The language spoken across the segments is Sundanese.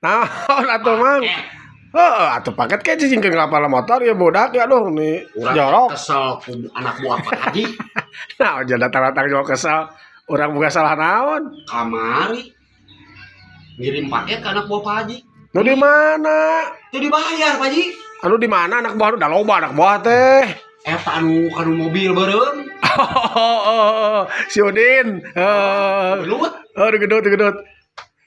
Naon atuh, Mang? Heeh, atuh paket ke cicing ke ngapal motor ya budak ya, aduh nih Urang jorok. Kesel ku anak buah Pak Haji. Nah, aja datang-datang juga kesel. Urang buka salah naon? Kamari ngirim paket ke anak buah Pak Haji. Nu di mana? Itu dibayar, Pak Haji. Anu di mana anak buah? Udah loba anak buah teh. Eta anu kanu mobil beureum. Oh, si Udin. Heeh. Gelut. Oh, gedut, gedut.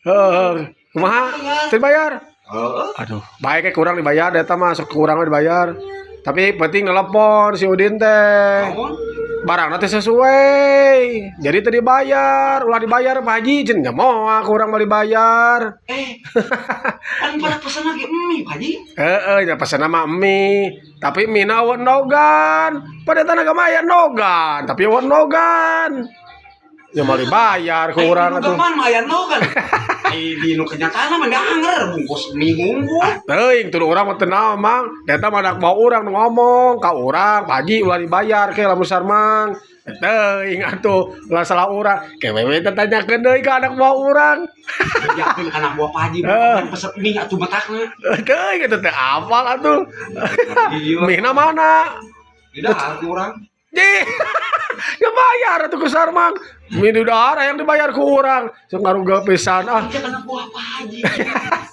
Heeh. Kumaha? Teu dibayar? Heeh. Aduh, baik kurang dibayar eta mah, sok kurang mah dibayar. Tapi penting nelpon si Udin teh. Naon? Barang teh sesuai. Jadi teu dibayar, ulah dibayar, Pak Haji, cenah moal kurang mau dibayar. Eh. Kan pada pesen lagi mie, Pak Haji. Heeh, ya pesen nama mie. Tapi mie na euweuh endogan. Pada tanah mah aya endogan, tapi euweuh endogan. Ya mau dibayar ku urang atuh. Mah aya kan. Ai di nu kenyataan mah anger bungkus mie hungkul. Teuing tuh urang mah teu naon, Mang. Eta mah anak buah urang nu ngomong ka urang, "Pak Haji, ulah dibayar ke lamun sarmang." Teuing atuh, ulah salah urang. Ke wewe teh tanyakeun deui ka anak buah urang. Yakin anak buah Pak Haji bukan pesen mie atuh matakna. Teuing eta teh apal atuh. Iya. Mie na mana? Tidak ku urang. Ji. Ya bayar atuh ku Sarmang. Mie di dahar yang dibayar ku urang. Sok ngaruga pisan ah. Cek anak buah Pak Haji.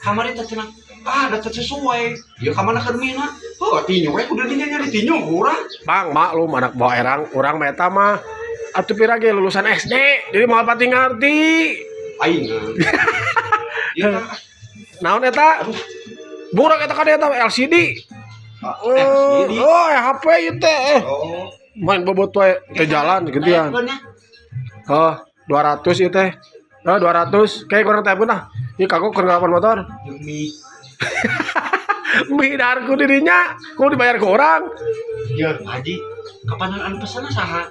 Kamari teh cenah ah da teu sesuai. Ya ka mana keur mie na? Heuh, tinju we kudu dinya nyari tinju ku urang. Bang, maklum anak buah erang urang mah eta mah atuh pira ge lulusan SD. Jadi moal pati ngarti. Aing. Ieu tah. Naon eta? Burak eta ka eta LCD. Oh, LCD. oh, HP ieu teh. Oh. Main bobot wae teh jalan gituan. Oh, 200 ieu teh. Oh, 200. Kayak kurang teh pun ah. Ieu kagok keur ngalapan motor. Jeung mie. Mie dahar ku dirinya, ku dibayar ku urang. Ya, Pak Haji, kapan anu pesenna saha?